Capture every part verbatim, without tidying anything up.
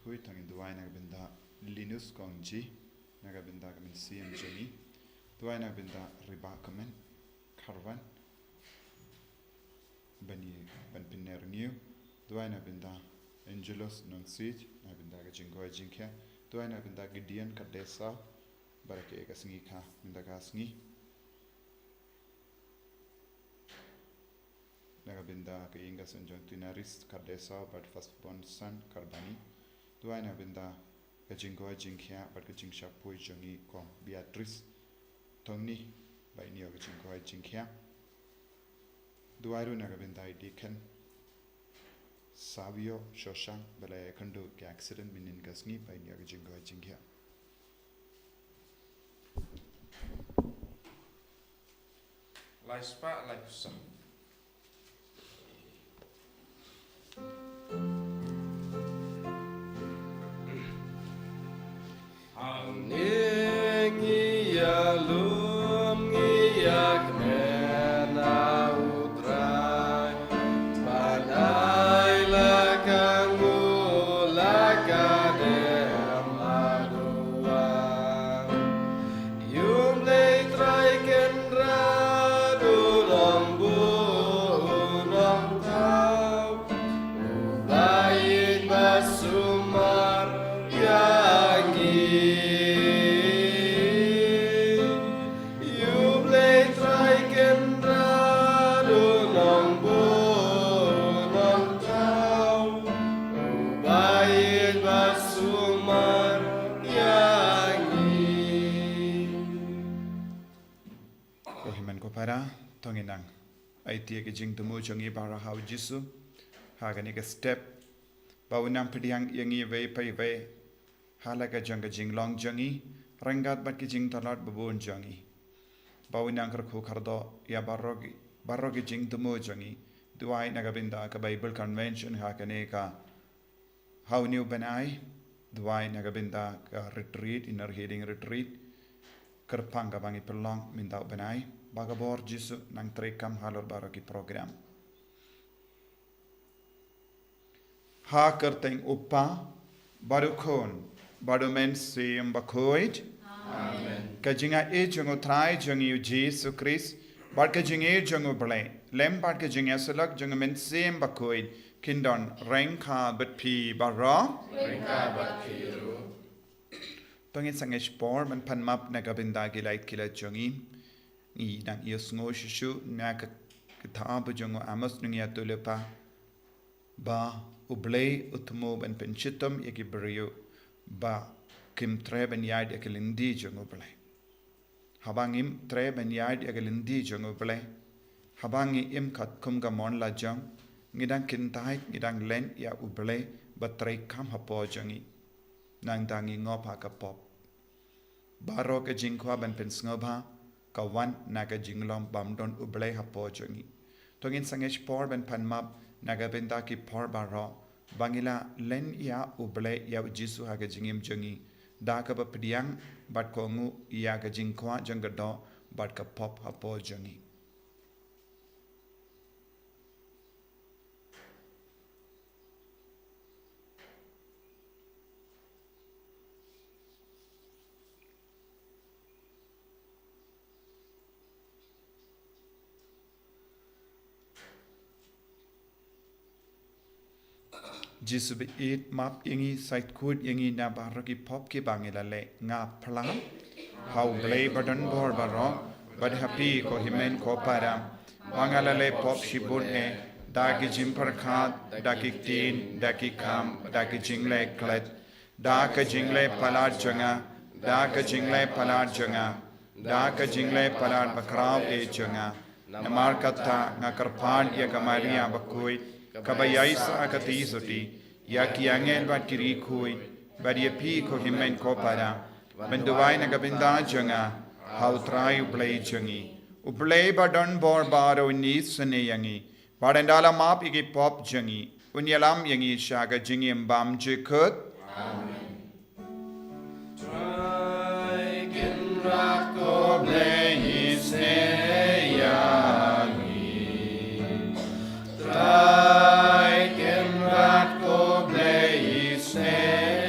Khuid, to ngin duwai na ka bynta Linus Kongji, na ka bynta ka mynsiem jong ngi. Duwai na ka bynta Riba Kmen Kharwan, ban ïa, ban pynner ngi. Duwai na ka bynta Angelus Nongsiej, na ka bynta ka jingkoit jingkhiah. Duwai na ka bynta Gideon Kardesa, bad ka sngi ka, mynta ka sngi. Na ka bynta ka ïing ka sem jong Tunaris Kardesa bad first born son Karbani. Duwai na ka bynta ka jingkoit jingkhiah bad ka jingshah poi jong ngi Kong Beatrice Tongni, ba in ïoh ka jingkoit jingkhiah. Duwai ruh na ka bynta i Deacon Savio Shoshang, ba la ïakynduh ki accident mynnin ka sngi, ba in ïoh ka jingkoit jingkhiah. Lai spah lai phew saw. Hangne ngi ïalum ngi ïakmen ha U Trai, ban ai la ka nguh la ka dem haduh. Ïa U Blei Trai Kynrad, U Nongbuh U Nongthaw, Uba ïeit ba sumar ïa ngi. Ïa U Blei Trai Kynrad, U Nongbuh U Nongthaw, Uba ïeit ba sumar ïa ngi. Ko hynmen ko para, to ngin nang aiti ïa ki jingthmu jong ngi baroh ha U Jisu ha kane ka step, ba un nang pdiang ïa ngi iwei pa iwei ha la ka jong ka jinglong jong ngi, ryngkat bad ki jingtlot babun jong ngi, ba un nang kyrkhu kyrdoh ïa baroh ki, baroh ki jingthmu jong ngi. Duwai na ka bynta ka Bible Convention ha kane ka, ha une u bnai. Duwai na ka bynta ka retreat, Inner Healing Retreat, kyrpang kaba ngi pynlong mynta u bnai. Ba ka bor Jisu nang treikam halor baroh ki program. Ha ka kyrteng U Kpa bad U Khun bad U Mynsiem Bakhuid. Amen. Ka jingaiei jong U Trai jong ngi U Jisu Khrist, bad ka jingïeit jong U Blei Lem, bad ka jingïasyllok jong U Mynsiem Bakhuid, kin don ryngkat bad phi baroh. Ryngkat bad phi ruh. To ngin sa ngeit por ban pan map na ka bynta ki lait ki lait jong ngi. Ngi dang ïohsngew shuh shuh na ka, ka ktien ba jong u Amos nongïathuhlypa, ba U Blei u thmu ban pynshitom ïa ki briew ba kim treh ban ïaid ïa ka lynti jong U Blei. Haba ngim treh ban ïaid ïa ka lynti jong U Blei, haba ngi im katkum ka mon la jong, ngi dang kyntait, ngi dang len ïa U Blei ba treikam hapoh jong ngi. Nangta ngi ngop ha ka pop. Baroh ka jingkwah ban pynsngewbha ka wan na ka jinglong bym don U Blei hapoh jong ngi. To ngin sa ngeit por ban pan map na ka bynta ki por baroh, ba ngi la len ïa U Blei, ïa U Jisu ha ka jingim jong ngi, da kaba pdiang bad kohnguh ïa ka jingkwah jong ka doh bad ka pop hapoh jong ngi. Jisu baieit, map ïa ngi, sait khuid ïa ngi na baroh ki pop kiba ngi la leh. Nga phla ha U Blei ba don bor baroh, bad ha phi ko hynmen ko para, ba nga la leh pop shibun eh, da ki jingpyrkhat, da ki ktien, da ki kam, da ki jingleh klet, da ka jingleh palat jong nga, da ka jingleh palat jong nga, da ka jingleh palat bakhraw eh jong nga. Namar kata nga kyrpad ïa ka Maria bakhuid, kaba ïaisah ha ka kti sotti, ïa ki angel bad ki riewkhuid, bad ïa phi ko hynmen ko para, ban duwai na ka bynta jong nga ha U Trai U Blei jong ngi. U Blei ba don bor baroh un isynei ïa ngi, bad ynda la map ïa ki pop jong ngi, un ïalam ïa ngi sha ka jingim bymjukut. Amen. Trai Kynrad ko Blei isynei ïa ngi. Trai Kynrad ko Blei isynei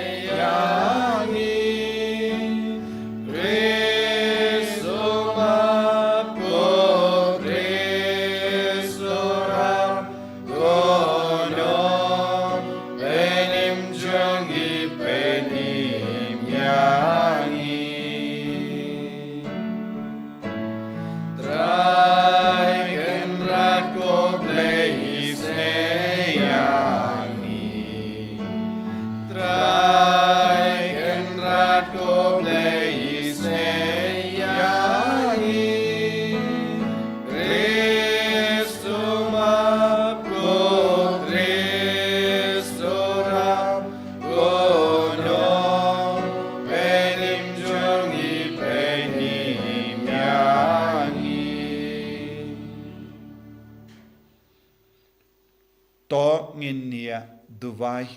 To ngin ïa duwai.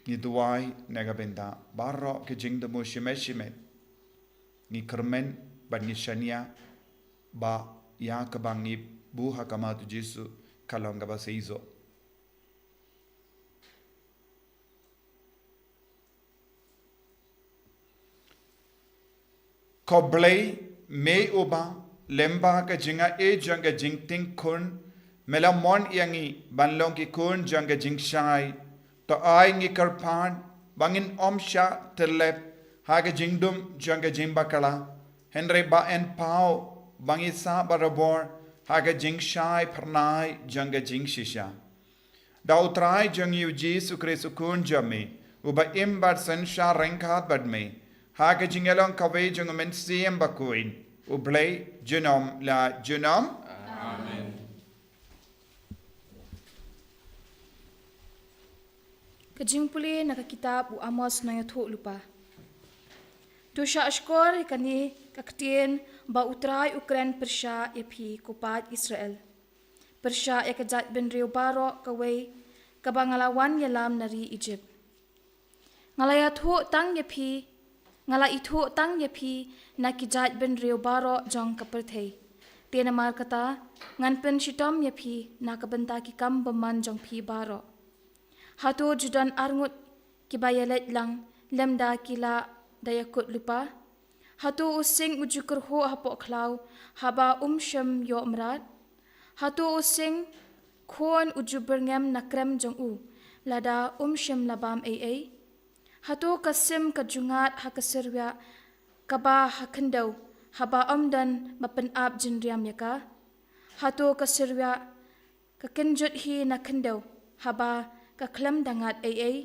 Ngi duwai na ka bynta baroh ki jingthmu shimet shimet. Ngi kyrmen bad ngi shaniah ba ïa kaba ngi buh ha khmat u Jisu ka long kaba seisoh. Ko Blei, me uba lyngba ka jingaiei jong ka jingtieng khun, me la mon ïa ngi ban long ki khun jong ka jingshai. To ai ngi kyrpad ba ngin ym shah tyllep ha ka jingdum jong ka jingbakla, hynrei ba yn paw ba ngi sah barabor ha ka jingshai phyrnai jong ka jingshisha. Da U Trai jong ngi U Jisu Khrist U Khun jong me, uba im bad synshar ryngkat bad me ha ka jingïalong kawei jong U Mynsiem Bakhuid, U Blei junom la junom. Amen. Ka jingpule na ka kitab u Amos nongïathuhlypa. To shah shkor ïa kane ka ktien ba U Trai u kren pyrshah ïa phi, ko paid Israel. Pyrshah ïa ka jaitbynriew baroh kawei kaba nga la wan ïalam na ri Ijipt. Nga la ïathuh tang ïa phi, nga la ithuh tang ïa phi na ki jaitbynriew baroh jong ka pyrthei. Te namar kata, ngan pynshitom ïa phi na ka bynta ki kam bymman jong phi baroh. Hato ju don arngut kiba ïaleit lang lymda ki la da ïakut lypa? Hato u sing u ju kyrhuh hapoh khlaw haba um shym ïoh mrad? Hato u sing khun u ju byrngem na krem jong u lada um shym la bam ei ei? Hato ka sim ka ju ngat ha ka syrwiah kaba ha khyndew haba ym don ba pynap jingriam ïa ka? Hato ka syrwiah ka kynjut hi na khyndew haba ka khlem da ngat ei ei?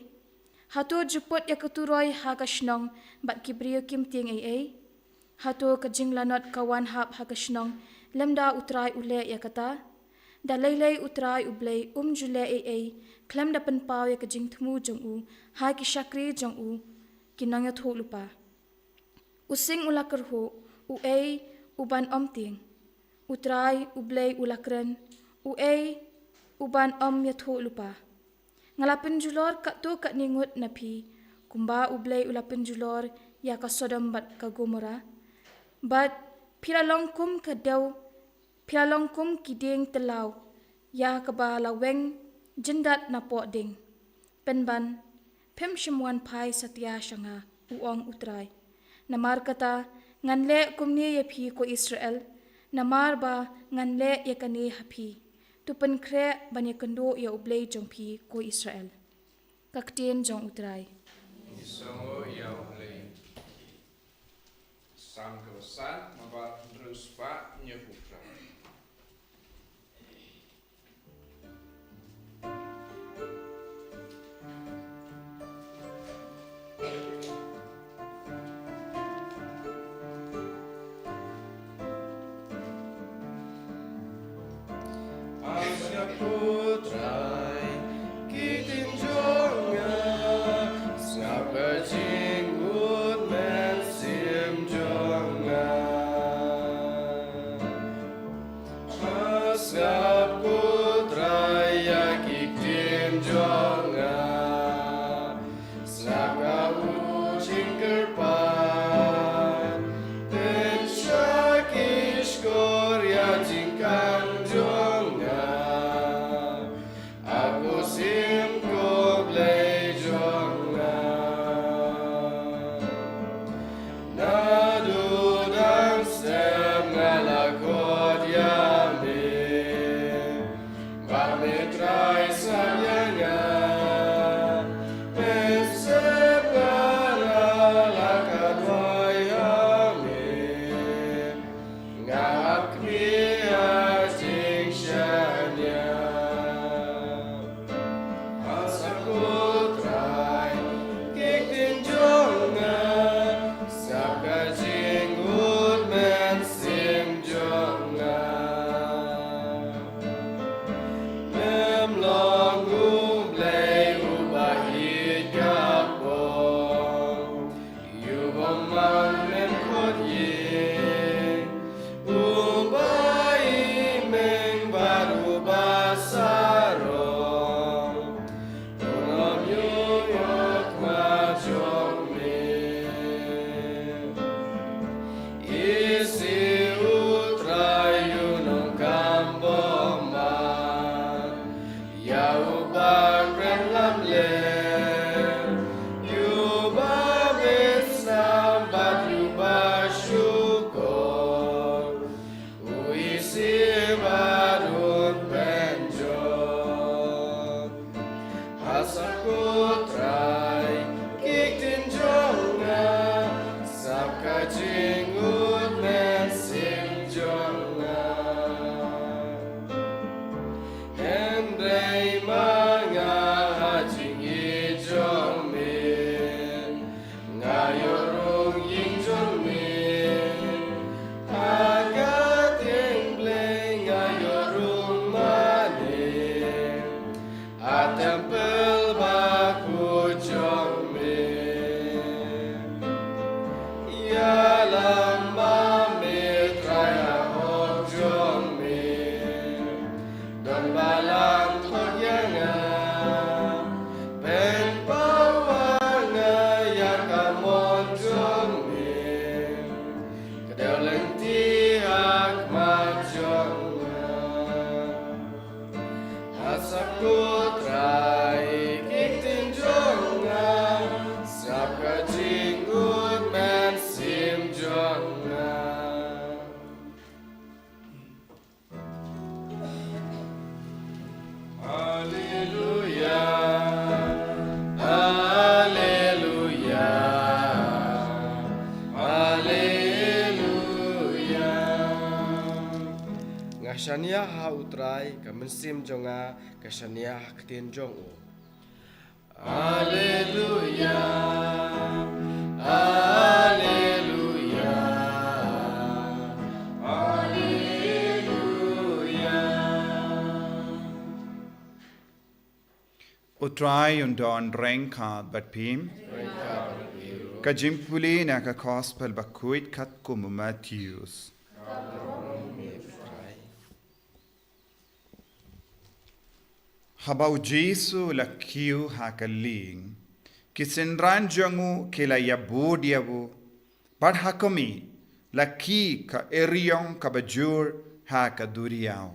Hato ju put ïa ka turoi ha ka shnong bad ki briew kim tieng ei ei? Hato ka jinglanot ka wan hap ha ka shnong lymda U Trai u leh ïa kata? Da lei lei U Trai U Blei um ju leh ei ei khlem da pynpaw ïa ka jingthmu jong u ha ki shakri jong u ki nongïathuhlypa. U sing u la kyrhuh, uei u ban ym tieng? U Trai U Blei u la kren, uei u ban ym ïathuhlypa? Nga la pynjulor katto katne ngut na phi, kumba U Blei u la pynjulor ïa ka Sodom bad ka Gomorrah. Bad phi la long kum ka dew, phi la long kum ki dieng tyllaw ïa kaba la weng jyndat napoh dieng. Pynban, phim shym wan phai satia sha nga, u ong U Trai. Namar kata, ngan leh kumne ïa phi, ko Israel, namar ba ngan leh ïa kane ha phi. To pynkhreh ban ïakynduh ïa U Blei jong phi, ko Israel. Ka ktien jong U Trai. Ngi sngew ïa U Blei. Salm kaba san, nambar hynriew spah hynñiew phew phra. Sngap, ko Trai, ki ktien jong nga, sngap ka jingkut mynsiem jong nga. Sngap, ko Trai, ïa ki ktien jong nga. Sngap, nga u jingkyrpad. Pynshah ki shkor ïa jingkam jong nga. Lynti ha khmat jong nga. Ha sap ko Trai ki ktien jong nga. Sap ka jingkut mynsiem jong nga. Haleluya. Haleluya. Haleluya. Nga shaniah ha u Trai, ka mynsiem jong nga ka shaniah ha ktien jong u. Haleluya. Haleluya. Haleluya. U Trai un don ryngkat bad phi. Ka jingpule na ka Gospel bakhuid katkum u Mathaios. Haba u Jisu u la kiew ha ka lieng, ki synran jong u ki la ïabud ïa u, bad ha khmih la khie ka eriong kaba jur ha ka duriaw.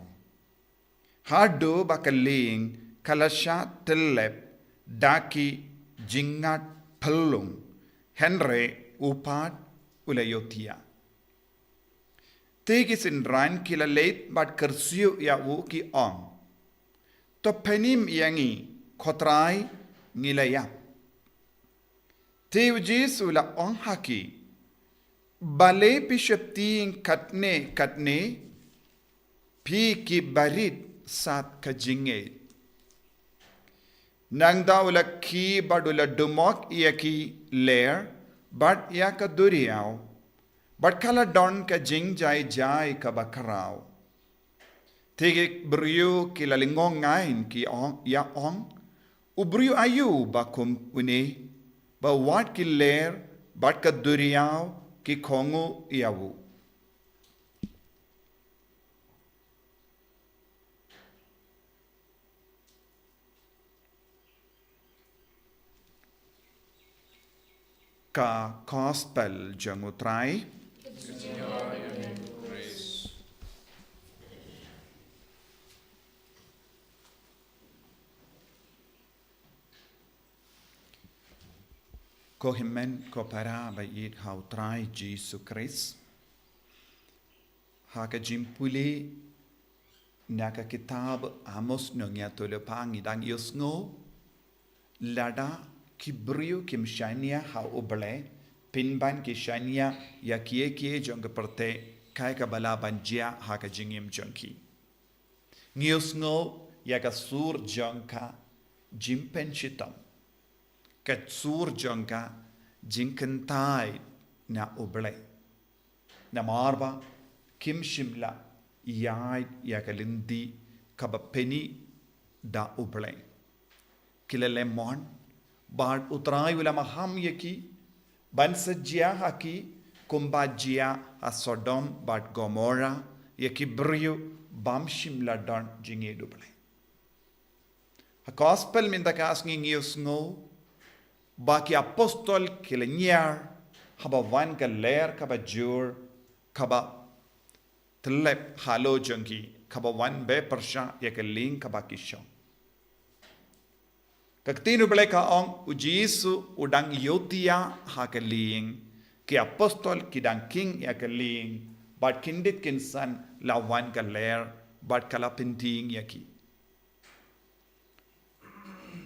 Haduh ba ka lieng ka la shah tyllep da ki jingngad phyllung, hynrei u pat u la ïohthiah. Te ki synran ki la leit bad kyrsiew ïa u, ki ong, "To pynim ïa ngi, ko Trai, ngi la ïap." Te u Jisu u la ong ha ki, "Balei phi sheptieng katne katne, phi kiba rit sat ka jingngeit?" Nangta u la khie bad u la dumok ïa ki lyer bad ïa ka duriaw, bad ka la don ka jingjai jai kaba khraw. Te ki briew ki la lyngngoh ngai, ki ong, ïa ong, "U briew aïu ba kum une, ba wat ki lyer bad ka duriaw ki kohnguh ïa u?" Ka Gospel jong u Trai. Ko hynmen ko para ba ïeit ha u Trai Jisu Khrist. Ha ka jingpule na ka kitab Amos, nongïathuhlypa, ngi dang ïohsngew, lada ki briew kim shaniah ha U Blei, pynban ki shaniah ïa kiei kiei jong ka pyrthei, kaei kaba lah ban jia ha ka jingim jong ki. Ngi ïohsngew ïa ka sur jong ka jingpynshitom, ka sur jong ka jingkyntait na U Blei. Namar ba kim shym la ïaid ïa ka lynti kaba pyni da U Blei. Ki la leh mon, bad U Trai u la maham ïa ki, ban sa jia ha ki kumba jia ha Sodom bad Gomorrah, ïa ki briew bym shym la don jingïeit U Blei. Ha Gospel mynta ka sngi ngi ïohsngew ba ki apostol ki la ñiar haba wan ka lyer kaba jur, kaba tyllep halor jong ki, kaba wan beh pyrshah ïa ka lieng kaba ki shong. Ka ktien U Blei ka ong, u Jisu u dang ïohthiah ha ka lieng, ki apostol ki dang khing ïa ka lieng, bad khyndiat khynsan la wan ka lyer, bad ka la pyntieng ïa ki.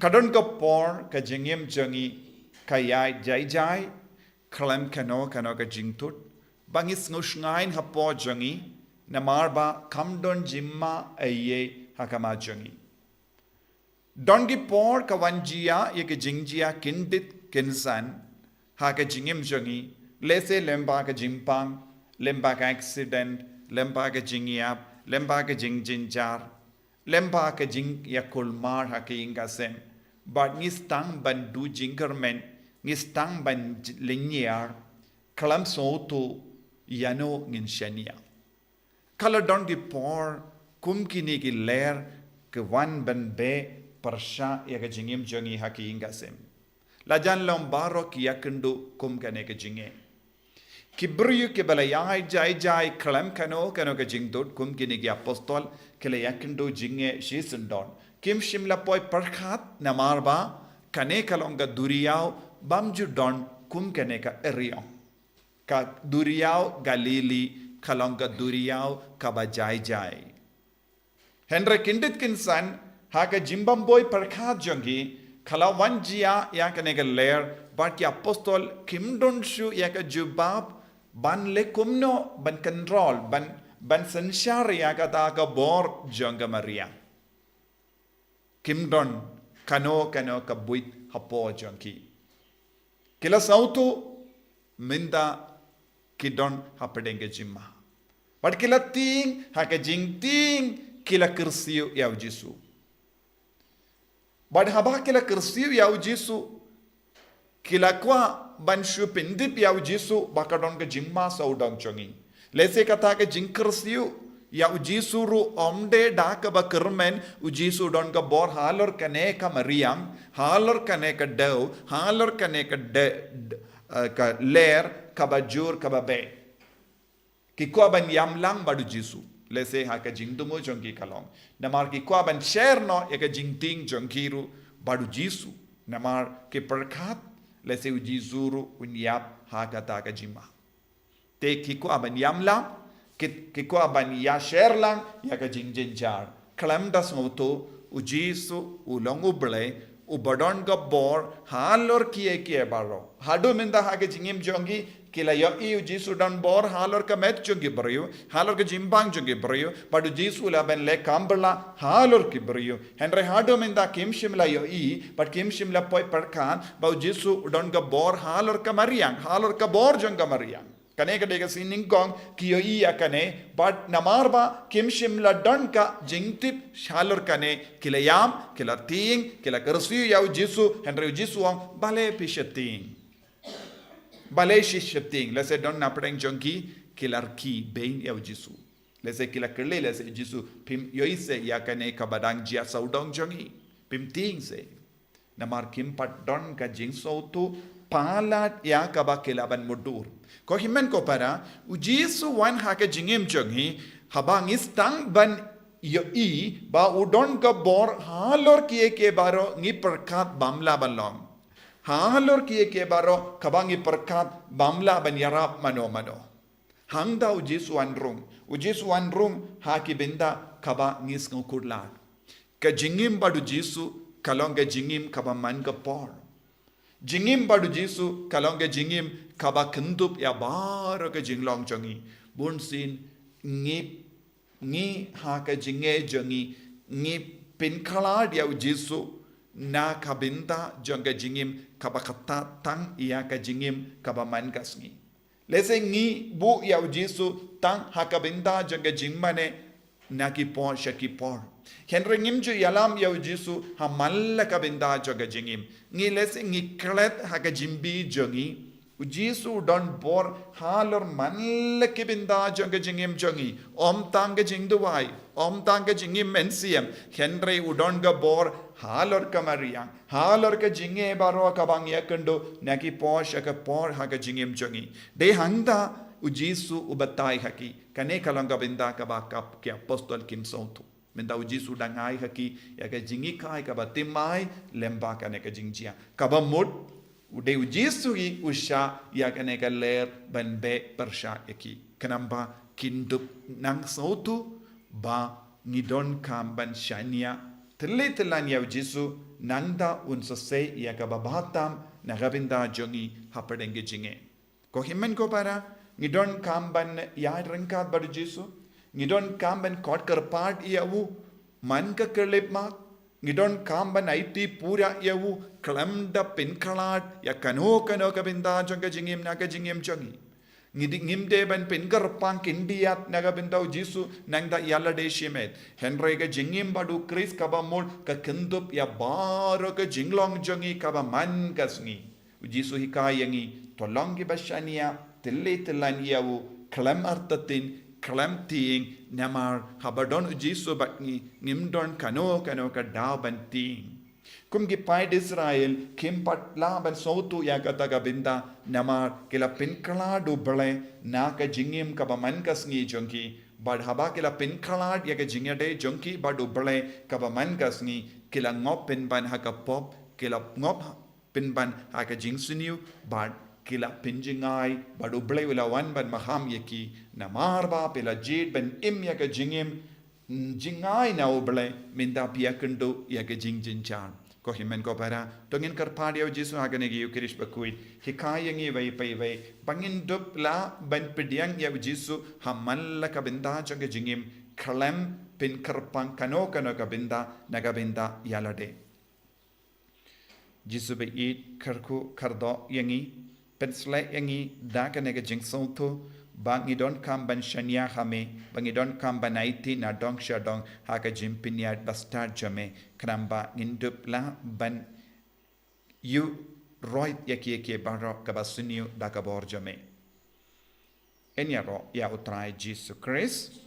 Ka don ka por ka jingim jong ngi ka ïaid jai jai, khlem kano kano ka jingthut, ba ngi sngew shngaiñ hapoh jong ngi, namar ba kam don jingma ei ei ha khmat jong ngi. Don ki por ka wan jia ïa ka jingjia khyndiat khynsan ha ka jingim jong ngi, lehse lyngba ka jingpang, lyngba ka accident, lyngba ka jingïap, lyngba ka jingjynjar, lyngba ka jingïakulmar ha ka ïing ka sem. Bad ngi sdang ban duh jingkyrmen, ngi sdang ban j-, lynñiar, khlem sngewthuh ïano ngin shaniah. Ka la don ki por kum kine ki lyer ki wan ban beh pyrshah ïa ka jingim jong ngi ha ka ïing ka sem. Lajan long baroh ki ïakynduh kum kane ka jingeh. Ki briew kiba la ïai jai jai khlem kano kano ka jingdud, kum kine ki apostol, ki la ïakynduh jingeh shisyndon. Kim shym la poi pyrkhat namar ba kane ka long ka duriaw bym ju don kum kane ka eriong. Ka duriaw Galili ka long ka duriaw kaba jai jai. Hynrei kyndit kynsan, ha ka jingbym poi pyrkhat jong ki, ka la wan jia ïa kane ka lyer, bad ki apostol kim don shuh ïa ka jubab ban leh kumno ban control, ban, ban synshar ïa kata ka bor jong ka mariang. Kim don kano kano ka buit hapoh jong ki. Ki la sngewthuh mynta ki don hapdeng ka jingma. Bad ki la tieng, ha ka jingtieng ki la kyrsiew ïa u Jisu. Bad haba ki la kyrsiew ïa u Jisu, ki la kwah ban shu pyndep ïa u Jisu ba ka don ka jingma sawdong jong ngi. Lehse kata ka jingkyrsiew ïa u Jisu ruh ym dei da kaba kyrmen, u Jisu don ka bor halor kane ka mariang, halor kane ka dew, halor kane ka de, de, eh, ka lyer kaba jur kaba beh. Ki kwah ban ïam lang bad u Jisu. Lehse ha ka jingthmu jong ki ka long, namar ki kwah ban share noh ïa ka jingtieng jong ki ruh bad u Jisu. Namar ki pyrkhat lehse u Jisu ruh un ïap ha kata ka jingma. Te ki kwah ban ïam lang, ki, ki kwah ban ïa share lang ïa ka jingjynjar. Khlem da sngewthuh, u Jisu u long u Blei, uba don ka bor halor kiei kiei baroh. Haduh mynta ha ka jingim jong ki, ki la ïohi u Jisu don bor halor ka met jong ki briew, halor ka jingbang jong ki briew, bad u Jisu u la ban leh kam bylla halor ki briew. Hynrei haduh mynta kim shym la ïohi, bad kim shym la poi pyrkhat ba u Jisu u don ka bor halor ka mariang, halor ka bor jong ka mariang. Kane ka dei ka sngi nyngkong ki ïohi ïa kane, bad namar ba kim shym la don ka jingtip halor kane, ki la ïam, ki la tieng, ki la kyrsiew ïa u Jisu, hynrei u Jisu u ong, balei phi sheptieng? Balei phi sheptieng? Lehse don napdeng jong ki ki la rkhie beiñ ïa u Jisu. Lehse ki la kylli, lehse u Jisu, phim ïohi se ïa kane kaba dang jia sawdong jong ngi? Phim tieng se? Namar kim pat don ka jingsngewthuh palat ïa kaba ki la ban mutdur. Ko hynmen ko para, u Jisu u wan ha ka jingim jong ngi, haba ngi sdang ban ïohi ba u don ka bor halor kiei kiei baroh, ngi pyrkhat bym lah ban long. Halor kiei kiei baroh kaba ngi pyrkhat bym lah ban ïarap mano mano. Hangta u Jisu u wan rung, u Jisu u wan rung ha ki bynta kaba ngi sngewkhuslai. Ka jingim bad u Jisu ka long ka jingim kaba man ka por. Jingim bad u Jisu ka long ka jingim kaba kyndup ïa baroh ka jinglong jong ngi. Bunsien ngi, ngi ha ka jingngeit jong ngi, ngi pynkhlad ïa u Jisu na ka bynta jong ka jingim kaba ktah tang ïa ka jingim kaba man ka sngi. Lehse ngi buh ïa u Jisu tang ha ka bynta jong ka jingmane na ki por sha ki por. Hynrei ngim ju ïalam ïa u Jisu ha man la ka bynta jong ka jingim. Ngi lehse ngi klet ha ka jingbi jong ngi. U Jisu u don bor halor man la ki bynta jong ka jingim jong ngi. Ym tang ka jingduwai, ym tang ka jingim mynsiem, hynrei u don ka bor halor ka mariang, halor ka jingeh baroh kaba ngi ïakynduh na ki por sha ki por ha ka jingim jong ngi. Dei hangta u Jisu u batai ha ki. Kane ka long ka bynta kaba ki apostol kim sngewthuh. Mynta u Jisu u dang ai ha ki ïa ka jinghikai kaba tim ai lyngba kane ka jingjia. Kaba mut, u dei u Jisu hi u shah ïa kane ka lyer ban beh pyrshah ïa ki. Khnang ba kin dup nang sngewthuh ba ngi donkam ban shaniah tylli tyllan ïa u Jisu, nangta un sa sei ïa kaba bha tam na ka bynta jong ngi hapdeng ka jingeh. Ko hynmen ko para, ngi donkam ban ïaid ryngkat bad u Jisu, ngi donkam ban khot kyrpad ïa u man ka khyllipmat, ngi donkam ban aiti pura ïa u khlem da pynkhlad ïa kano kano ka bynta jong ka jingim na ka jingim jong ngi. Ngi dei, ngim dei ban pynkyrpang khyndiat na ka bynta u Jisu nangta ïa lade shimet. Hynrei ka jingim bad u Khrist kaba mut ka kyndup ïa baroh ka jinglong jong ngi kaba man ka sngi. U Jisu u hikai ïa ngi, to long kiba shaniah tylli tyllan ïa u, khlem artatien, khlem tieng, namar haba don u Jisu bad ngi, ngim don kano kano ka daw ban tieng. Kum ki paid Israel, kim pat lah ban sngewthuh ïa kata ka bynta, namar ki la pynkhlad U Blei na ka jingim kaba man ka sngi jong ki. Bad haba ki la pynkhlad ïa ka jingïadei jong ki bad U Blei kaba man ka sngi, ki la ngop pynban ha ka pop, ki la ngop pynban ha ka jingsniew, bad ki la pynjngai, bad U Blei u la wan ban maham ïa ki. Namar ba phi la jied ban im ïa ka jingim jngai na U Blei, mynta phi ïakynduh ïa ka jingjynjar. Ko hynmen ko para, to ngin kyrpad ïa U Jisu ha kane ka Ïukharist bakhuid. Hikai ïa ngi iwei pa iwei ba ngin dup lah ban pdiang ïa U Jisu ha man la ka bynta jong ka jingim, khlem pynkyrpang kano kano ka bynta na ka bynta ïa lade. Jisu ba ïeit, kyrkhu kyrdoh ïa ngi, pynshlei ïa ngi da kane ka jingsngewthuh ba ngi donkam ban shaniah ha me, ba ngi donkam ban aiti na dong sha dong ha ka jingpynïaid bastad jong me, khnang ba ngin dup lah ban ïuh roit ïa kiei kiei baroh kaba sniew da ka bor jong me. Yn ïaroh ïa U Trai Jisu Khrist.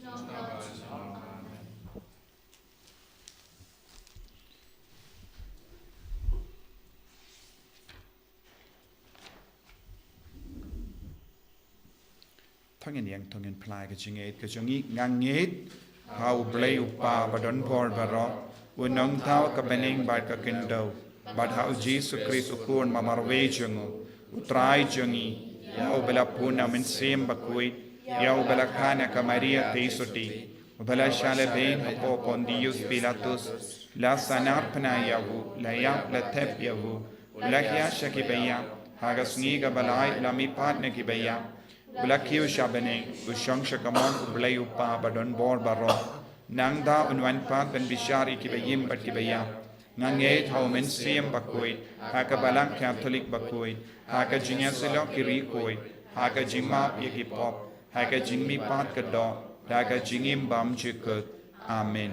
To ngin ïeng, to ngin phla ïa ka jingngeit ka jong ngi. Nga ngeit ha U Blei U Kpa ba don bor baroh, U Nongthaw ka bneng bad ka khyndew, bad ha U Jisu Khrist U Khun ba marwei jong U, U Trai jong ngi, ïa uba la pun na U Mynsiem Bakhuid, ïa uba la kha na ka Maria Theisotti, uba la shah lehbeiñ hapoh Pontius Pilatus, la sahnarphna ïa u, la ïap, la thep ïa u, u la hiar sha kiba ïap, ha ka sngi kaba lai u la mihpat na kiba ïap, u la kiew sha bneng, u shong sha kamon U Blei U Kpa ba don bor baroh. Nangta un wan pat ban bishar ïa kiba im bad kiba ïap. Nga ngeit ha U Mynsiem Bakhuid, ha ka Balang Katholik bakhuid, ha ka jingïasyllok ki riewkhuid, ha ka jingmap ïa ki pop, ha ka jingmihpat ka doh, da ka jingim bymjukut. Amen.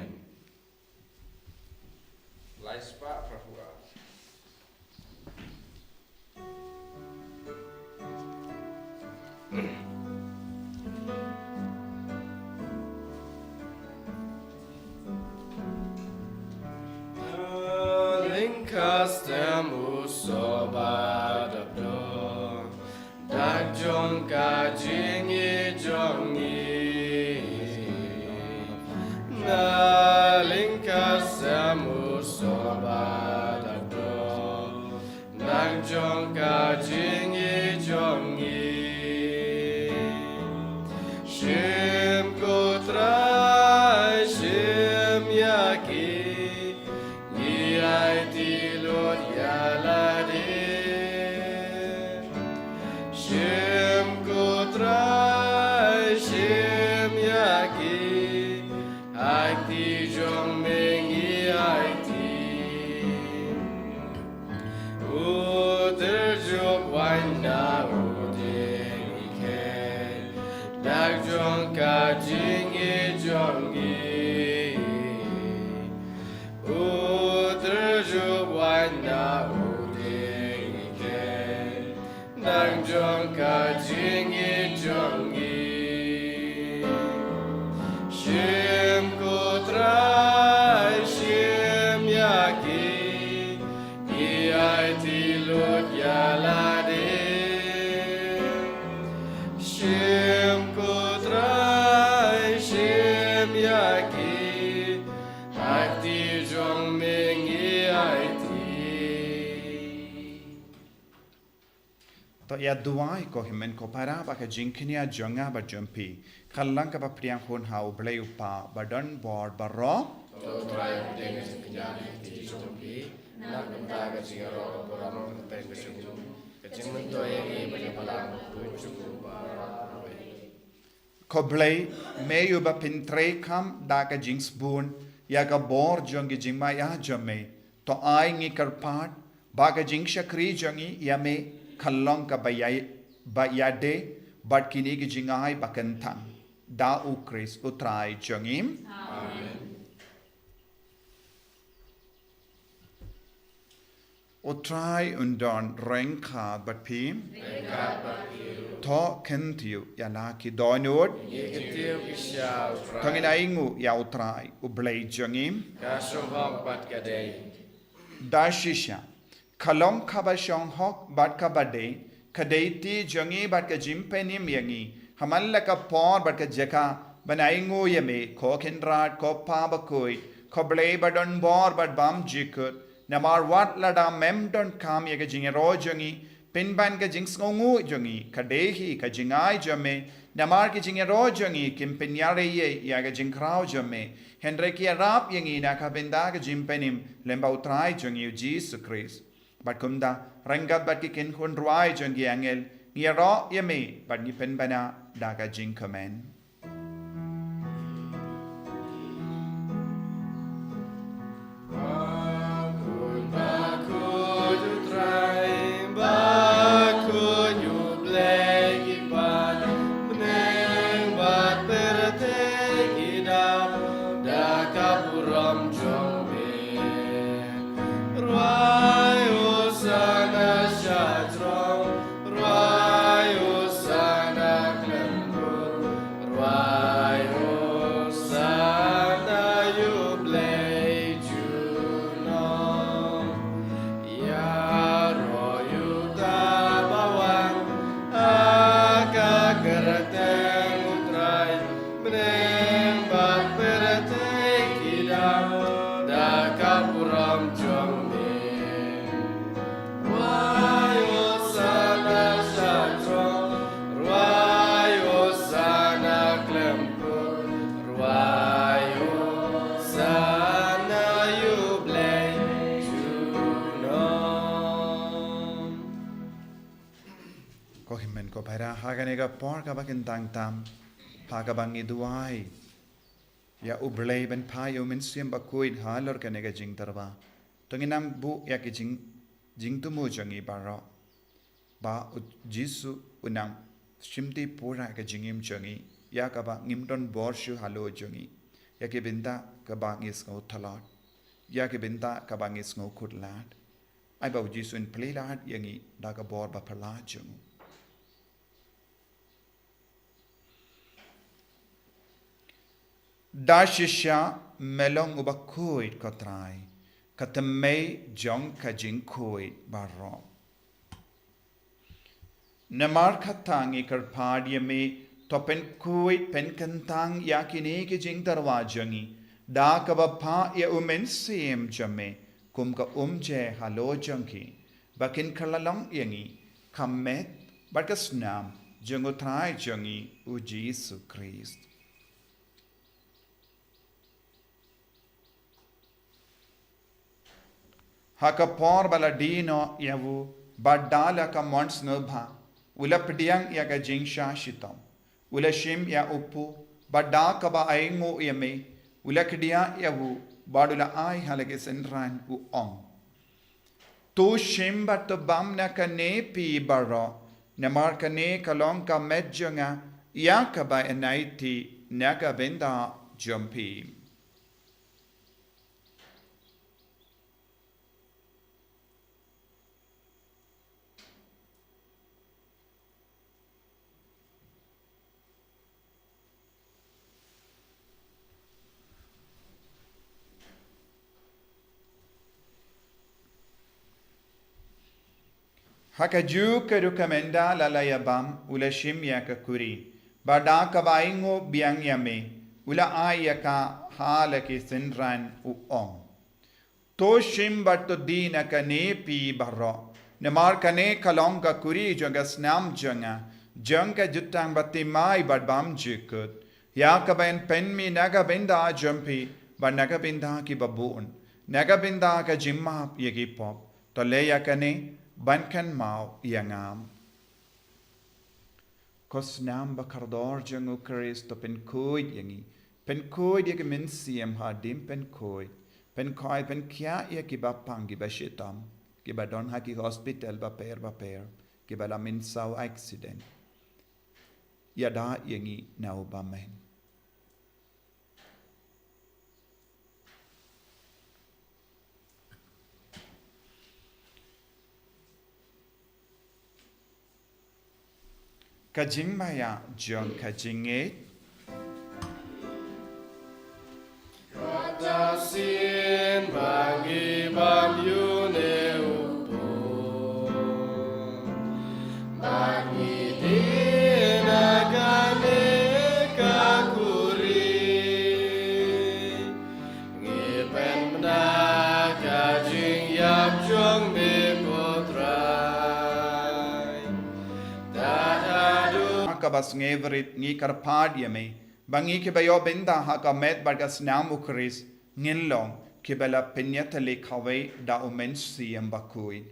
Lai spah phra phew ar. Lyngkha stem u soh ba dap dor, dak jong ka jingïeit jong ngi. Na lyngkha stem u soh ba dap dor, dak jong ka jingïeit jong ngi. Shim ko Trai, shim ïa ki, ngi aiti lut ïa lade. Shim ko Trai, shim ïa ki, aiti jong me ngi aiti. U Tyrjup Waiñ na u dieng i khein, dak jong ka jingïeit jong ngi. U Tyrjup Waiñ na u dieng i khein, dak jong ka jingïeit jong ngi. Shim ko Trai, shim ïa ki, ngi aiti lut ïa lade. Shim ko Trai, shim ïa ki, aiti jong me ngi aiti. To ïa duwai ko hynmen ko para ba ka jingkñia jong nga bad jong phi kan long kaba pdiang hun ha U Blei U Kpa ba don bor baroh. To Trai, pdiang ka jingkñia na ka kti jong phi, na ka bynta ka jingïaroh ka burom ka kyrteng ka jong u, ka jingmyntoi ïa ngi bad ïa balang bakhuid jong u baroh. Ko Blei, me uba pyntreikam da ka jingsbun ïa ka bor jong ki jingmaïa jong me, to ai ngi kyrpad ba ka jingshakri jong ngi ïa me kan long kaba ïa, ba ïadei bad kine ki jingai ba kyntang. Da U Khrist U Trai jong ngi. Amen. U Trai un don ryngkat bad phi. To kyntiew ïa la ki dohnud. Ngi kyntiew ki sha U Trai. To ngin ainguh ïa U Trai U Blei jong ngi. Ka sngewhok bad ka dei. Da shisha, ka long kaba shong hok bad kaba dei, ka dei ti jong ngi bad ka jingpynim ïa ngi, ha man la ka por bad ka jaka, ban ainguh ïa me, ko Kynrad, ko Pa bakhuid, ko Blei badonbor bad bymjukut, namar wat lada mem donkam ïa ka jingïaroh jong ngi, pynban ka jingsngewnguh jong ngi, ka dei hi ka jingai jong me, namar ki jingïaroh jong ngi, kim pynïarap ïa, ïa ka jingkhraw jong me, hynrei ki ïarap ïa ngi na ka bynta ka jingpynim lyngba u Trai jong ngi u Jisu Khrist. Bad kumta, ryngkat bad ki kynhun rwai jong ki angel, ngi ïaroh ïa me, bad ngi pynbna da ka jingkmen. Rwai Hosana sha jrong, rwai Hosana khlem bun, rwai Hosana ïa u Blei junom. Ïaroh ïa uta uba wan ha ka kyrteng u Trai, bneng bad pyrthei ki dap da ka burom jong me. Rwai Hosana sha jrong, rwai Hosana khlem bun, rwai Hosana ïa u Blei junom. Ko hynmen ko para, ha kane ka por kaba kyntang tam, ha kaba ngi duwai ïa u Blei ban phah ïa u Mynsiem Bakhuid halor kane ka jingtyrwa. To ngin nang buh ïa ki jing, jingthmu jong ngi baroh, ba u Jisu u nang shimti pura ka jingim jong ngi, ïa kaba ngim don bor shuh halor jong ngi, ïa ki bynta kaba ngi sngew tlot, ïa ki bynta kaba ngi sngew khutlad. Ai ba u Jisu un plie lad ïa ngi da ka bor ba phylla jong u. Da shisha me long uba khuid ko Trai, ka thymmei jong ka jingkhuid baroh. Namar kata ngi kyrpad ïa me, to pynkhuid pynkyntang ïa kine ki jingtyrwa jong ngi, da kaba phah ïa u Mynsiem jong me kum ka umjer halor jong ki, ba kin kylla long ïa ngi ka met bad ka snam jong u Trai jong ngi u Jisu Khrist. Ha ka por ba la die noh ïa u, bad da la ka mon sngewbha, u la pdiang ïa ka jingshah shitom, u la shim ïa u kpu, bad da kaba ainguh ïa me, u la khdiah ïa u, bad u la ai ha la ki synran u ong: To shim bad to bam na kane phi baroh, namar kane ka long ka met jong nga, ïa kaba yn aiti na ka bynta jong phi. Ha kajuh ka duk ka mynta la la ïa bam, u la shim ïa ka kuri, bad da kaba ainguh biang ïa me, u la ai ïa ka ha la ki synran u ong: To shim bad to die na kane phi baroh, namar kane ka long ka kuri jong ka snam jong nga, jong ka jutang bathymmai bad bymjukut, ïa kaba yn pynmih na ka bynta jong phi, bad na ka bynta kiba bun, na ka bynta ka jingmap ïa ki pop. To leh ïa kane ban kynmaw ïa nga. Ko snam ba kordor jong u Khrist, to pynkhuid ïa ngi, pynkhuid ïa ki mynsiem haduh ban pynkhuid, pynkhuid, pynkhiah ïa kiba pang kiba shitom, kiba don ha ki hospital bapher bapher, kiba la mynsaw accident. Ïada ïa ngi na u bymman. Ka jingmaïa jong ka jingngeit. Kata sien ba ngi bam ïa u kaba sngewrit ngi kyrpad ïa me, ba ngi kiba ïoh bynta ha ka met bad ka snam u Khrist, ngin long kiba la pynïatylli kawei da u Mynsiem Bakhuid.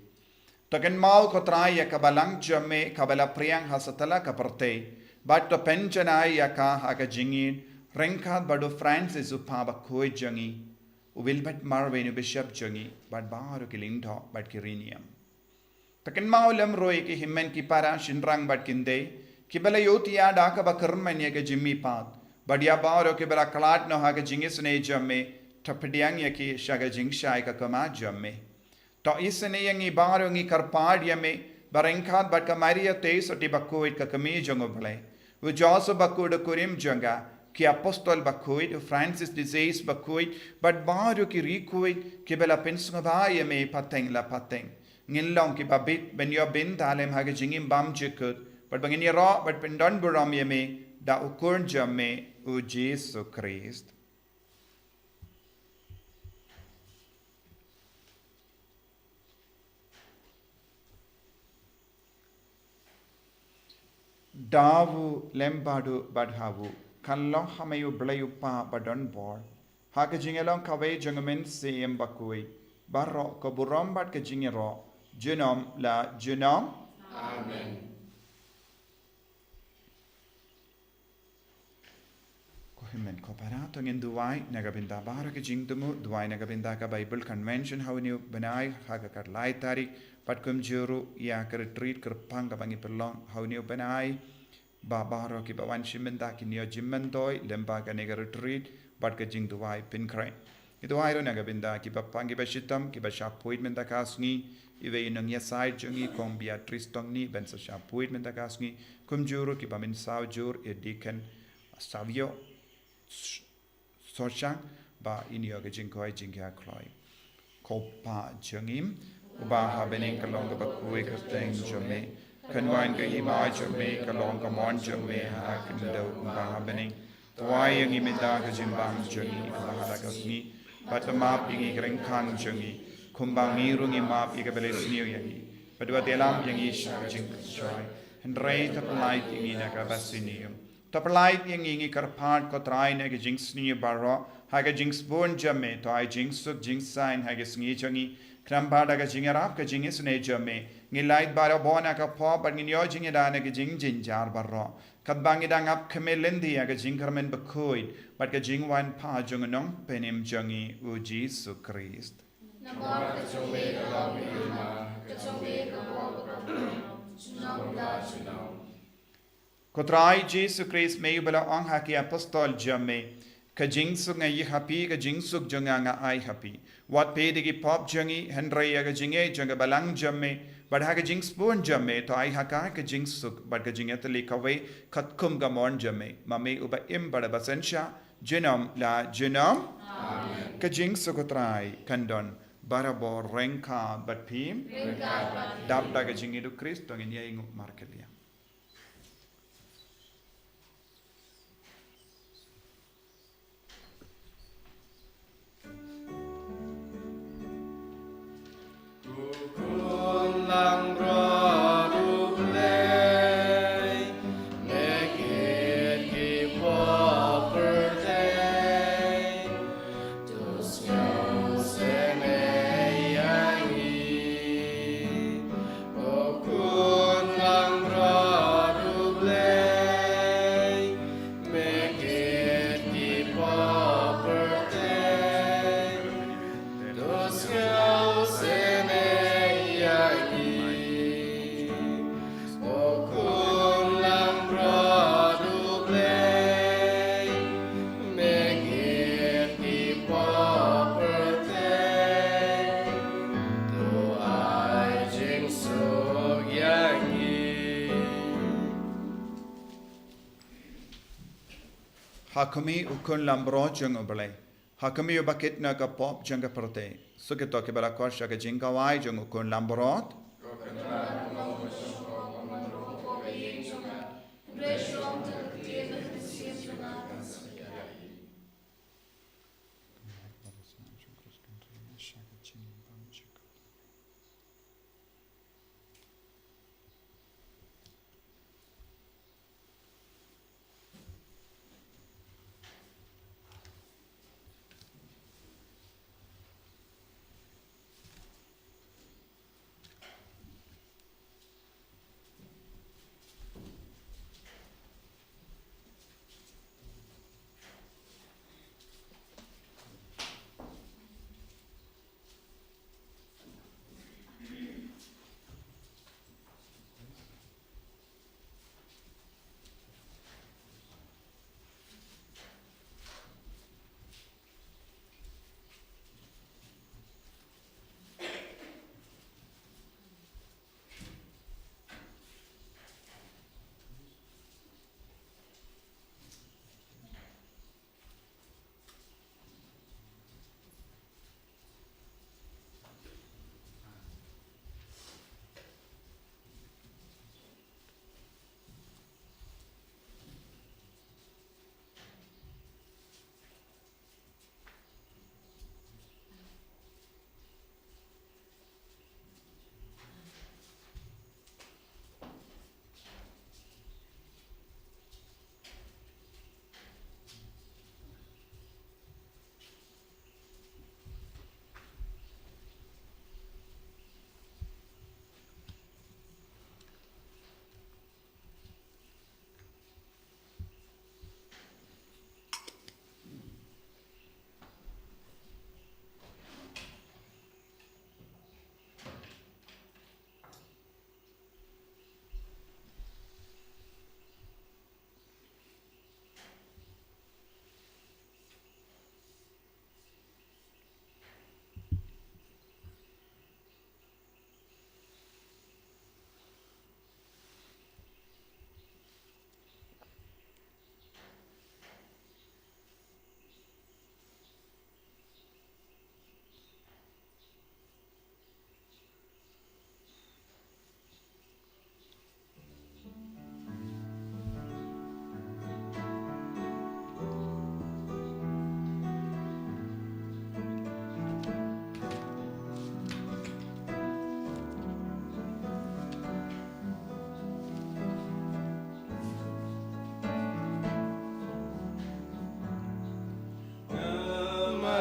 To kynmaw ko Trai ïa ka balang jong me kaba la phriang ha satlak ka pyrthei, bad to pynjanai ïa ka ha ka jingïeit ryngkat bad u Francis u Pha Bakhuid jong ngi, u Wilbert Marweiñ u Bishop jong ngi, bad baroh ki lyngdoh bad ki riewniam. To kynmaw lem ruh ïa ki hynmen ki para shynrang bad kynthei kiba la ïohthiah da kaba kyrmen ïa ka jingmihpat, bad ïa baroh kiba la khlad noh ha ka jingisynei jong me, to pdiang ïa ki sha ka jingshai ka khmat jong me. To isynei ïa ngi baroh, ngi kyrpad ïa me, ba ryngkat bad ka Maria Theisotti Bakhuid ka kmie jong U Blei, u Joseph Bakhuid u kurim jong ka, ki apostol bakhuid, u Francis de Sales Bakhuid, bad baroh ki riewkhuid kiba la pynsngewbha ïa me pateng la pateng, ngin long kiba bit ban ïoh bynta lem ha ka jingim bymjukut, bad ba ngin ïaroh bad pyndonburom ïa me da u Khun jong me, u Jisu Khrist. Da u lem bad u bad ha u, kan long ha me U Blei U Kpa badonbor, ha ka jingïalong kawei jong U Mynsiem Bakhuid, baroh ka burom bad ka jingïaroh, junom la junom. Amen. Ko hynmen ko para, to ngin duwai na ka bynta baroh ki jingthmu, duwai na ka bynta ka Bible Convention ha une u bnai, ha ka khatlai tarik, bad kumjuh ruh ïa ka retreat kyrpang kaba ngi pynlong ha une u bnai, ba baroh kiba wan shim bynta kin ïoh jingmyntoi lyngba kane ka retreat bad ka jingduwai pynkhreh. Ngi duwai ruh na ka bynta kiba pang kiba shitom kiba shah phuid mynta ka sngi, iwei i nongïasaid jong ngi Kong Beatrice Tongni, ban sa shah phuid mynta ka sngi, kumjuh ruh kiba mynsaw jur i Deacon Savio Soshang, ba in ïoh ka jingkoit jingkhiah kloi. Ko Pa jong ngi uba ha bneng, ka long kaba khuid ka kyrteng jong me, kan wan ka hima jong me, ka long ka mon jong me ha ka khyndew kumba ha bneng. To ai ïa ngi mynta ka jingbam jong ngi kaba ha la ka sngi, bad to map ïa ngi ki ryngkang jong ngi, kumba ngi ruh ngi map ïa kiba leh sniew ïa ngi, bad wat ïalam ïa ngi sha ka jingpynshoi, hynrei to pyllait ïa ngi na kaba sniew. To pyllait ïa ngi, ngi kyrpad ko Trai, na ka jingsniew baroh, ha ka jingsbun jong me, to ai jingsuk jingsaiñ ha ka sngi jong ngi, khnang ba da ka jingïarap ka jingisynei jong me, ngin lait barabor na ka pop bad ngin ïoh jingïada na ka jingjynjar baroh, katba ngi dang ap khmih lynti ïa ka jingkyrmen bakhuid bad ka jingwan pat jong u Nongpynim jong ngi, u Jisu Khrist. Namar ka jong me ka long ka hima, ka jong me ka burom, ka burom, junom la junom. Ko Trai Jisu Khrist, me uba la ong ha ki apostol jong me, ka jingsuk nga ïoh ha phi, ka jingsuk jong nga nga ai ha phi. Wat peit ïa ki pop jong ngi, hynrei ïa ka jingïeit jong ka balang jong me, bad ha ka jingsbun jong me, to ai ha ka ka jingsuk bad ka jingïatylli kawei katkum ka mon jong me, ma me uba im bad ba synshar junom la junom. Amen. Ka jingsuk u Trai kan don barabor ryngkat bad phi. Ryngkat bad phi. Dap da ka jingïeit u Khrist, to ngin ïa ïnguh markylliang. Ha khmih u Khun Lambrot jong U Blei. Ha khmih u bakit na ka pop jong ka pyrthei. Suk ïa to kiba la khot sha ka jingkhawai jong u Khun Lambrot.